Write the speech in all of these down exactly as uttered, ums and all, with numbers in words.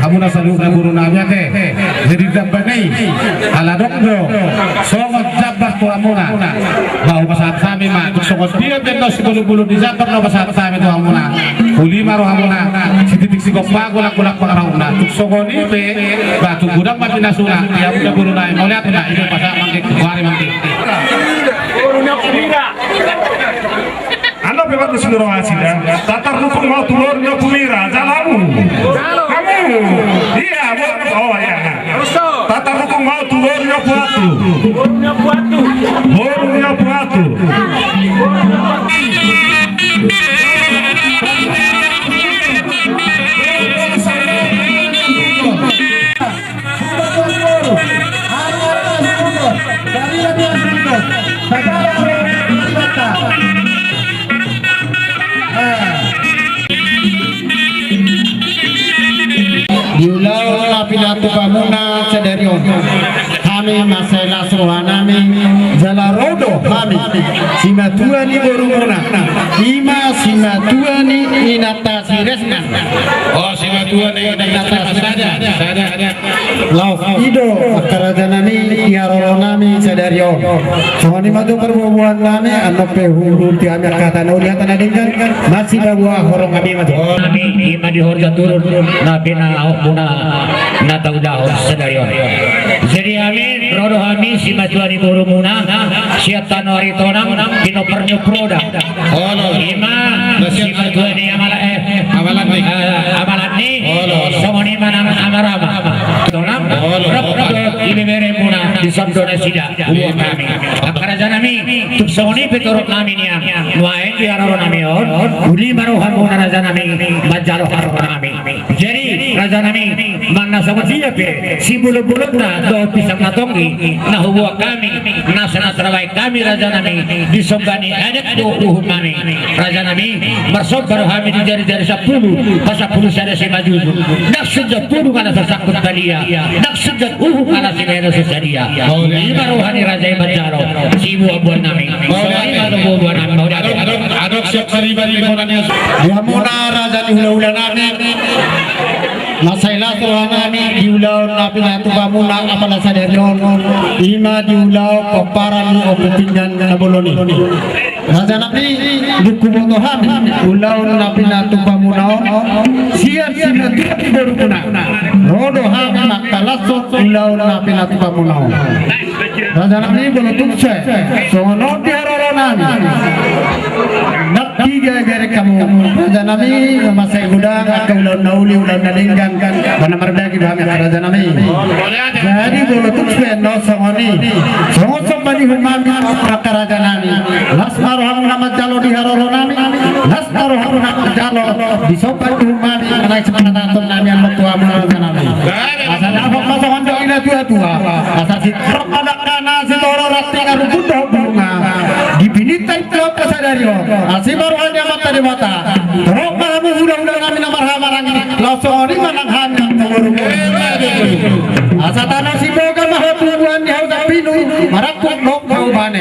Hamuna saluhutna boru nami ate. Jadi jambar ni ala dong do songon jambar tu hamuna. Ba hupasahat hami ma tung songon dia pe na sibolon-bolon ni jambar na hupasahat hami tu hamuna. Uli ma rohamuna, sititik sigompa, golanggolang pangarahutna. Tung songon i pe ba tung godang ma pinasuna di hamuna boru nami. Mauliate ma, i do pasahat mangke, goari mangke. Boru ni Ompung Mira. Anda pe bagus nurung asida. Tatar dukung mau tulor ni Ompung Mira. Jalamu. Kamu. Iya, mau. Oh, iya. Tatar dukung mau tulor ni Ompung Atu. Boru ni Ompung Atu. Di ulaon na pinatupa muna sadari on, hami mansai las roha nami jala ro do hami simatua ni boru muna, ima simatua ni inanta si Resna. Oh, simatua ni inanta si Resna. Sada, sada. Laos i do angka raja nami di haroro nami sadari on. Songon i ma tu parboaboan nami, annon pe huhut hami angka hata na uli hata na denggan, masipaboa horong nami ma tu. Nami ima di horja turun na pinaohon muna na taudahon sadari on. Jadi hami ro do hami simatua ni boru muna sian tano Aritonang, pinompar ni Ompu Roda. Ima simatua ni amala, eh, amalatni. Songon i ma nang amarama. Tonang, rap, rap, ibebere muna di son do nasida, uang nami. Angka raja nami, tung songon i pe torop nami nian. Nuaeng di haroro nami on, uli ma roha muna raja nami manjalo haroro nami. Jadi raja nami, manang na songon dia pe sibolon-bolonna dohot pisang na tonggi na huboan hami, na so na tarbahen hami raja nami di somba ni adat dohot uhum nami. Raja nami, marsomba do hami di jari-jari sampulu, pasampulu sada simanjujung. Ndang sunjat pudung ala so sangkut balia, ndang sunjat uhum ala sibahenon so sadia. Ima roha ni raja i manjalo siboaboan nami. Songon i ma tu boaboan nami. Mauliate. Adong, adong, adong siap sariba di bona ni. Di hamuna raja ni hulahula nami, mansai las roha nami di ulaon na pinatupa muna apala sadari on, ima di ulaon pomparan ni Ompu Pinggan na bolon i. Raja nami, dung huboto hami ulaon na pinatupamuna on sian simatua ni borumuna, ro do hami mangkalashon ulaon na pinatupamuna on. Raja nami, molo tung pe songon on di haroro nami, ndang piga bereng hamu. Raja nami, na mansai godang angka ulaon na uli, ulaon na denggan, ba na marbagi do hami, raja nami. Jadi molo tung pe na songon i, songon somba ni uhum nami, angka raja nami, las ma rohamuna manjalo di haroro nami, las ma rohamuna manjalo di somba ni uhum nami, na naeng sipangatahonon nami on tu hamu, raja nami. Asa dapot ma songon dok ni natuatua, asa sitorop ma dangka na sitorop, ranting, arumput dohot bulungan, di pinita ni talopa sadari on, asi ma roha ni Amanta Debata. Torop ma hamu hulahula nami na marhahamaranggi, laos songon i ma nang hami na marboru. Asa tano Siboga ma ho tubuan ni hau Jampinu, marangkup do hau Bane.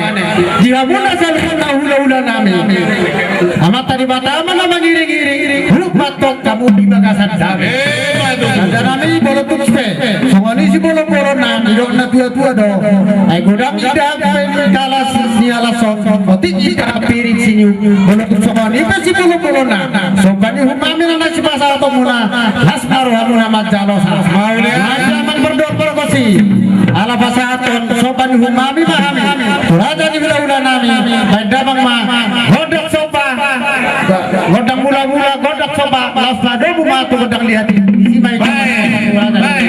Di hamuna saluhutna hulahula nami, Amanta Debata ma na mangiringiring, huhut ma antong hamu di bagasan dame. Raja nami, molo tung pe songon i sibolonbolon nami, didok natuatua do, ai godang indahan pe ni talas ni alas on, otik indahan pirit sinyum. Molo tung songon i pe sibolonbolonna somba ni uhum nami na naeng sipasahatonmuna, las ma rohamuna manjalo. Mauliate. Manjalo, mardongan pargonsi. Ala pasahathon somba ni uhum nami ma hami tu raja ni hulahula nami, baen damang ma gondang somba, gondang mulamula, gondang somba, laos padomu ma tu gondang liat i. Isi ma i. Baik, baik.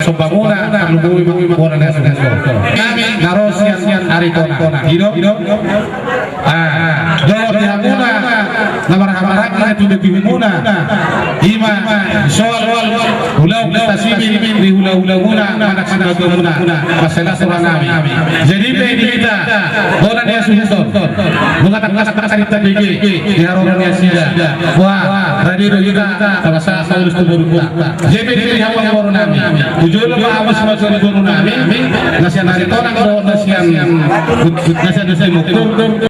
Sombamuna, tarlumobi ma bona ni hasuhuton nami na ro sian Aritonang. I do? Ah, dohot di hamuna na marhahamaranggi na tinadinghonmuna, i ma soal ulaon pesta simin ni hulahulamuna manang simatuamuna, mansai las roha nami. Jadi pe di hita bona ni hasuhuton, nunga tangkas ma tarinta bege di haroro ni nasida. Wah, rade do hita tapasahat ma ulos tu borunta. Jadi pe di hamu angka boru nami, tu jolo ma hamu simatua ni boru nami, na sian Aritonang dohot na sian, na sian Desa Imongkung.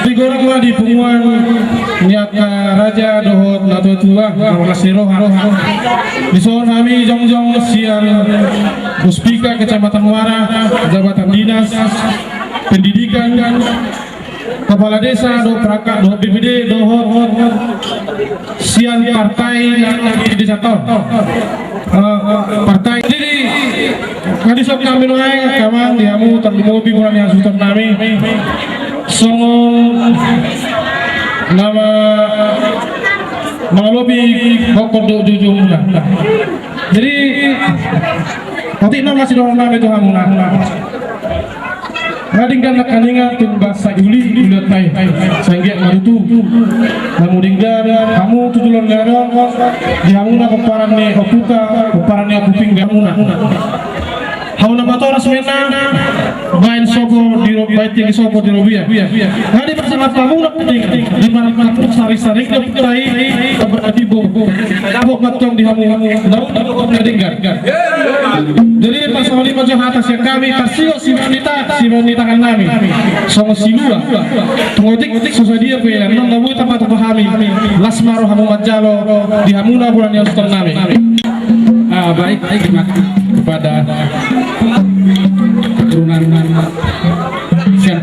Di gorang ma di punguan ni angka raja dohot natuatua, marlas ni roha. Dison hami jongjong sian Puspika Kecamatan Muara, jabatan dinas pendidikan, kepala desa dohot perangkat dohot B P D dohot sian partai di desa on. Eh, partai. Jadi, na dison hami nuaeng, amang, di hamu tarlumobi bona ni hasuhuton nami, songon na mangalobi hongkon dohot joujoumuna. Jadi, otik na ma sidohonon nami tu hamuna. Nga denggan nangkaningan tung basa uli, uli on ma i, sai anggiat ma tutu. Namu denggan hamu tu joloan ni ari on, di hamuna pomparan ni ompunta, pomparan ni ompu pinggan hamuna. Hamuna matoras ma inna, baen sopo di ro-, baen tingki sopo di robean. Nga dipasahat hamuna, di marangkat sari-sari ni ompunta i, berarti bo. Dapot ma antong di hamu na uli dohot na denggan. Jadi, pasongon i ma jo hata sian hami, tarsiok sibaon ni ta-, sibaon ni tangan nami. Songon silua. Tung otik so sadia pe, annon na boi tapatupa hami. Las ma rohamu manjalo, di hamuna bona ni hasuhuton nami. Ah, baik, baik, terima kasih kepada keturunan sian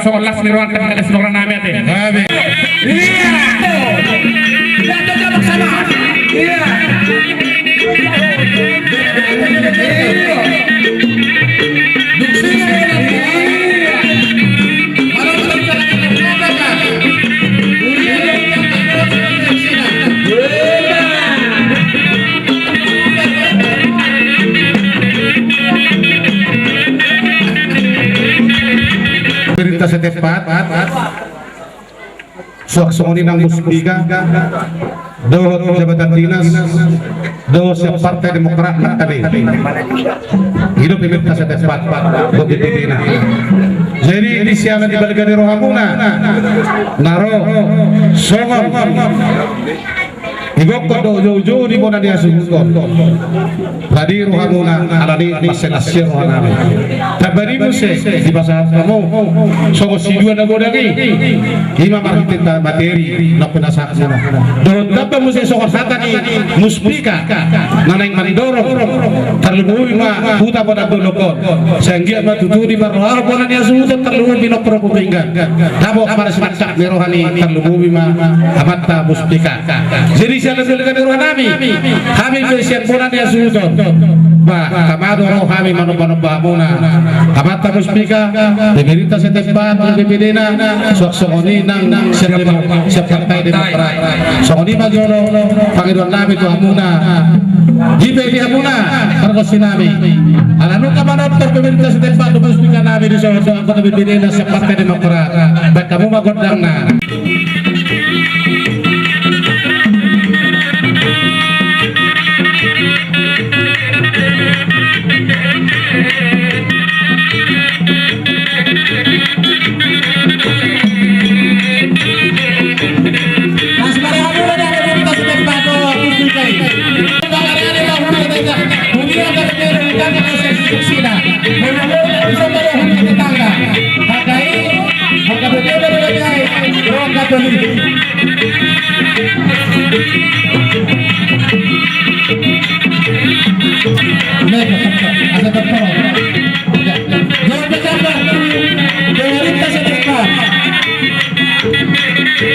songon las ni rohanta, las ni roha nami ate. Amin. Iya. Iya, tetap sama. Iya. Pemerintah setempat, suang songon i nang Muspika, dohot jabatan dinas, dohot sian Partai Demokrat na tadi. I do pemerintah setempat, dohot B P P D na. Jadi, di siala ni balga ni rohamuna, na ro songon igokkon dohot joujou ni bona ni hasuhuton. Tadi rohamuna, alani mansai las ni roha nami. Tamba ni muse dipasahat hamu songon sidua na godang i. I ma marhite materi na pinasahatmuna. Dohot tamba muse songon hata ni Muspika na naeng mandorong, tarlumobi ma huta bona dolok on. Sai anggiat ma tutu diparrohahon bona ni hasuhuton, tarlumobi nompar pinggan. Dapot marsimansak ni roha ni tarlumobi ma amanta Muspika. Jadi sian las ni roha nami, hami pe sian bona ni hasuhuton, Ba, tama do ro hami manomba-nomba hamuna. Amanta Muspika, B P D-ta Siahaan Tempat, B P D-na, suang songon i nang sian partai Demokrat. Songon i ma jolo pangidoan nami tu hamuna. Jipe di hamuna, pargonsi nami. Ala nunga manortor B P D-ta Siahaan Tempat, Muspika nami di son, songon i angka B P D-na sian partai Demokrat. Baen hamu ma gondangna.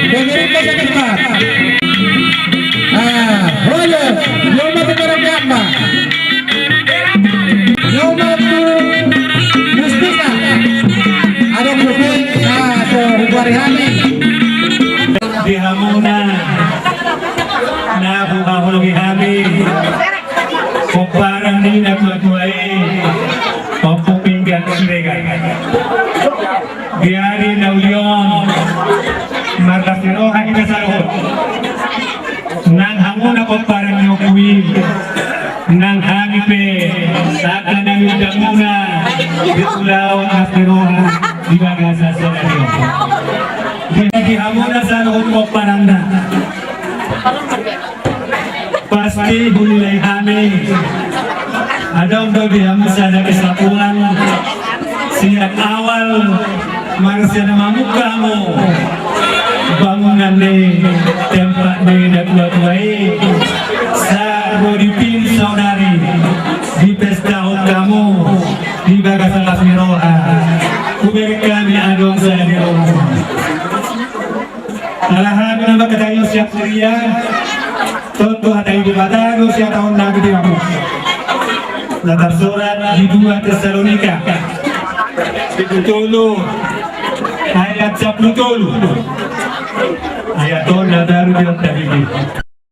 Pemerintah setempat. Ah, hoyo, yo ma tu barang gamba. Yo ma tu Muspika. Adong dope, ah, so, huari hami. Di hamuna, na huhaholongi hami. Pomparan ni natua-tua i, Ompu Pinggan Siregar. Di ari na uli on, marlas ni roha hita saluhut. Nang hamuna pomparan ni ompu i, nang hami pe, sangka na niundangmuna, di ulaon las ni roha, di bagasan sadari on. Di hamuna saluhut pomparanna. Pasti huulai hami. Adong do di hamu sada kesatuan sian awal marsian mamungka hamu bangunan ni tempat ni natua-tua i. Sahat ro di pir saonari dipestahon hamu di bagasan las ni roha. Hubereng hami adong sada ni roha. Ala hami na mangkatai sian huria, tontu hata ni Debata do sian taon na gede amu. Na tarsurat di dua Tesalonika, pitu tolu, ayat sampulu tolu. Ayat on na baru di on tadi.